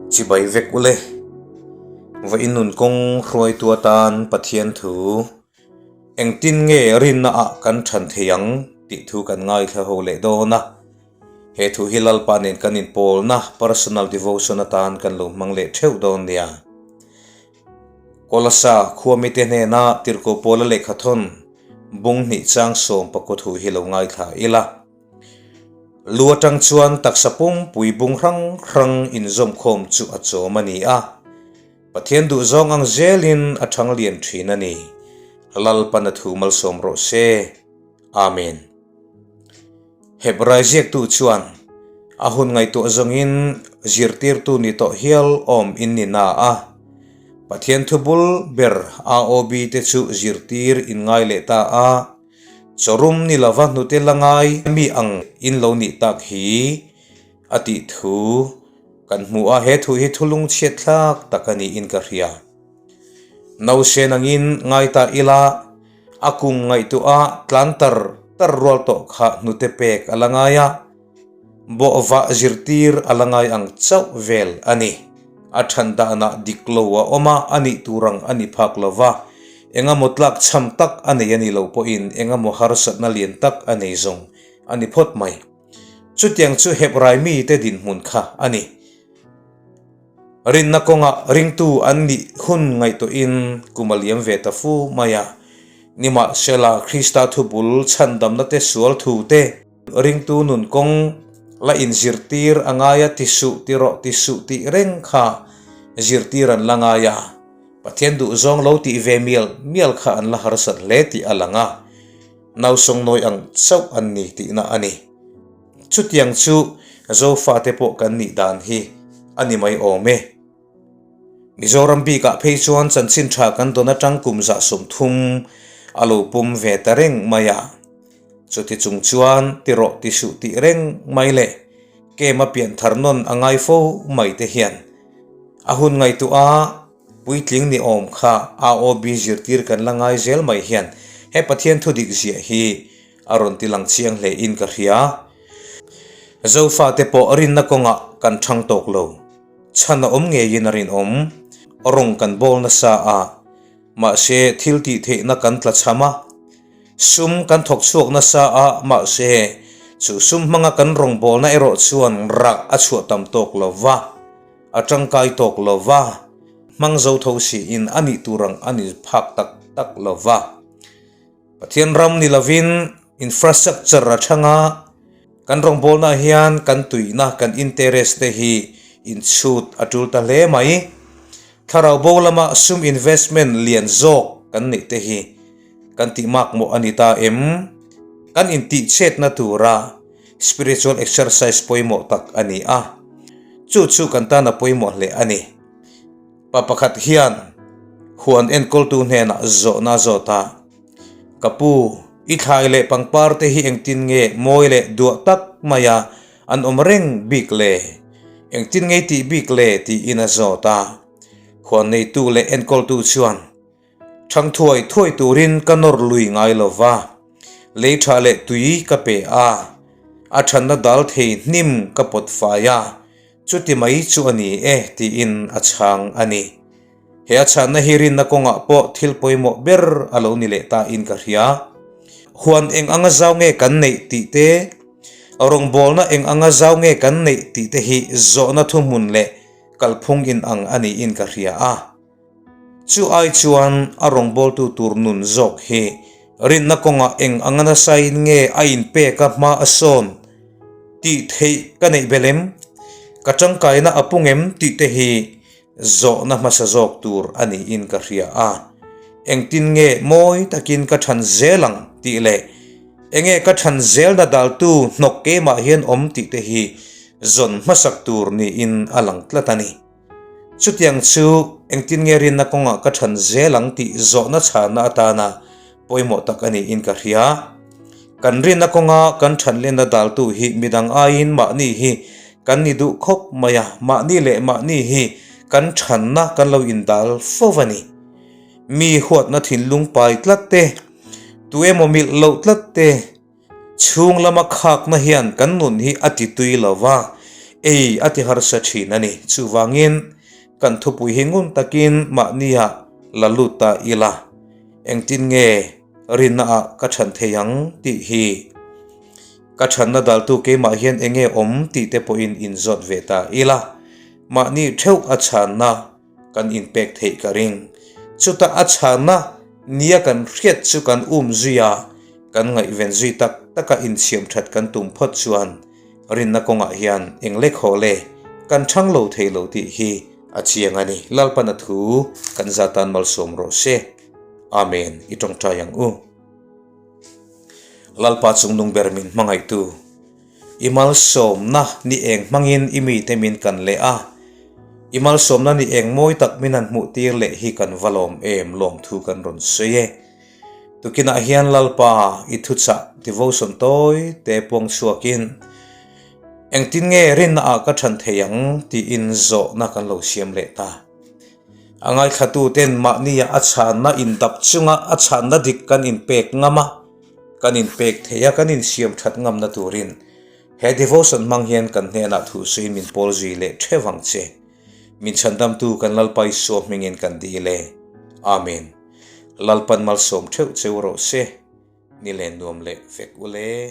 Chibai vek ule. Va innun kawng hruaitu atan Pathian thu engtin nge rinna ah kan than thei ang tih thu kan ngaithla ho leh dawn a. He thu hi Lalpa nen kan inpawlna personal devotion atan kan lo hmang leh theuh dawn nia. Kolasa khua mite hnena Tirhkoh Pawla lehkhathawn bung hnih chang sawm pakua thu hi lo ngaithla ila. Lu atang chuan taksa pumpui bung hrang hrang inzawmkhawm chu a chawm a ni a. Pathian duhzawng ang zelin a thang lian thin a ni. Lalpan a thu malsawm rawh se. Amen. Hebrai ziaktu chuan a hun ngaihtuah zawngin zirtirtu ni tawh hial awm in ni na a. Pathian thu bul ber AOB te chu zirtir in ngai leh ta a. Chawrum ni lova hnute la ngai mi ang in lo nih tak hi a tih thu kan hmu a, he thu hi thulung chhiat thlak tak a niin ka hria. Nausen angin ngai ta ila a kum ngaihtuah a tlan tar tar rual tawh kha hnute pek a la ngai a, bawhvah zirtir a la ngai ang chauh vel a ni. A than danah dik lo a awm a, a nih tur ang a ni phak lo va, engemaw tlak chham tak a nei a nih loh pawhin engemaw harsatna lian tak a nei zawng a ni phawt mai. Chutiang chu Hebrai mite dinhmun kha a ni. Rinna kawngah ringtu an nih hun ngaihtuahin kum a liam ve ta fu mai a, nimahsela Krista thubul chhandamna te sual thu te, Ringtu nun kawng la inzirtir a ngai a, ti suh ti rawh ti suh tih reng kha zirtir an la ngai a, Pathian duhzawng lo tih ve mial mial kha an la harsat hle tih a lang a, nausawngnawi ang chauh an ni tihna a ni. Chutiang chu Zofate pawh kan nih dan hi a ni mai awm e. Mizoram bikah phei chuan chanchin tha kan dawn atang kum 30 a lo pum ve ta reng mai a. Chuti chung chuan ti rawh ti suh tih reng mai leh kem a pian thar nawn a ngai fo mai te hian a hun ngaihtuah a puitling ni awm kha AOB zirtir kan la ngai zel mai hian he Pathian thu dik ziah hi a rawn ti lang chiang hle in ka hria. Zofate pawh rinna kawngah kan thang tawk lo. Chhan a awm ngeiin a rinawm. Rawng kan bawl nasa a, mahse thil tih theihna kan tla chham a. Sum kan thawk chhuak nasa a, mahse chu sum hmanga kan rawng bawlna erawh chuan rah a chhuah tam tawk lo va, a tangkai tawk lo va, hmang zo tho siin a nih tur ang a ni phak tak tak lo va. Pathian ram ni lovin infrastructure a thang a, kan rawngbawlna hian kan tuihna, kan interest te hi inchhut a tul ta hle mai. Thlarau bo lama sum investment lian zawk kan neih te hi kan tih makmawh a ni ta em? Kan intihchetna tura spiritual exercise pawimawh tak a ni a, chu chu kan tan a pawimawh hle a ni. Pa pakhat hian huan enkawltu hnenah zawhna a zawt a, Ka pu, i thlai leh pangpar te hi engtin nge mawi leh duah tak maia an awm reng bik le? Engtin nge i tih bik le? tiin a zawt a. Huan neitu leh enkawltu chuan, Thang thuai thuai turin ka nawr lui ngai lo va, lei tha leh tui ka pe a, a thanna dal thei hnim ka pawt fai a, Chuti mai chu a ni e tiin a chhang a ni. He a chhanna hi rinna kawngah pawh thil pawimawh ber a lo ni leh ta in ka hria. Huan eng anga zau nge kan neih tih te, rawngbawlna eng anga zau nge kan neih tih te hi zawhna thuhmun leh kalphung in ang a niin ka hria a. Chu ai chuan a rawngbawltu tur nun zawk hi rinna kawngah eng anga nasain nge a inpek a hma a sawn tih theih ka neih belh em? Ka tangkaina a pung em tih te hi zawhna hmasa zawk tur a niin ka hria a. Engtin nge mawi takin ka than zel ang tih leh enge ka than zelna daltu hnawk keimah hian awm tih te hi zawn hmasak tur niin a lang tlat a ni. Chutiang chu engtin nge rinna kawngah ka than zel ang tih zawhna chhanna atana pawimawh tak a niin ka hria. Kan rinna kawnga kan than lenna daltu hi midang aiin mahni hi kan ni duh khawp mai a, mahni leh mahni hi kan thanna kan lo indal fo a ni. Mi huatna thinlung pai tlat te, tu emaw milh loh tlat te, Chhung lama khakna hian kan nun hi a ti tui lo va, Ei a ti harsa thin a ni. Chuvangin kan thupui hi ngun takin mahnia la lut ta ila, engtin nge rinna ah ka chhan thei ang tih hi ka chhanna daltu keimah hian enge awm tih te pawhin inzawt ve ta ila, mahni theuh a chhanna kan inpek theih ka ring. Chutah a chhanna nia kan hriat chu kan um zui a, kan ngaihven zui tak taka insiam that kan tum phawt chuan rinna kawngah hian eng lek haw le kan chhang lo thei lo tih hi a chiang a ni. Lalpana thu kan za tan malsawm rawh se. Amen. I tawngtai ang u. Lalpa chungnung ber min hmangaihtu. I malsawmna ni eng hmangin i mite min kan leh a, i malsawmna ni eng mawi tak min han hmuh tir leh hi kan va lawm em lawmthu kan rawn sawi e. Tukinah hian Lalpa i thuchah devotion tawi te puang chhuakin engtin nge rinna ah ka than thei ang tiin zawhna kan lo siam leh ta. A ngaithlatu ten mahnia a chhanna indap chunga a chhanna dik kan inpek ngam a, Kan inpek thei a, kan insiam that ngamna turin he devotion hmang hian kan hnenah thuhsuiin min pawl zui leh theuh ang che. Min chhandamtu kan Lalpa Isua hmingin kan dil e. Amen. Lalpan malsawm theuh cheu rawh se. Ni len nuam leh vek ule.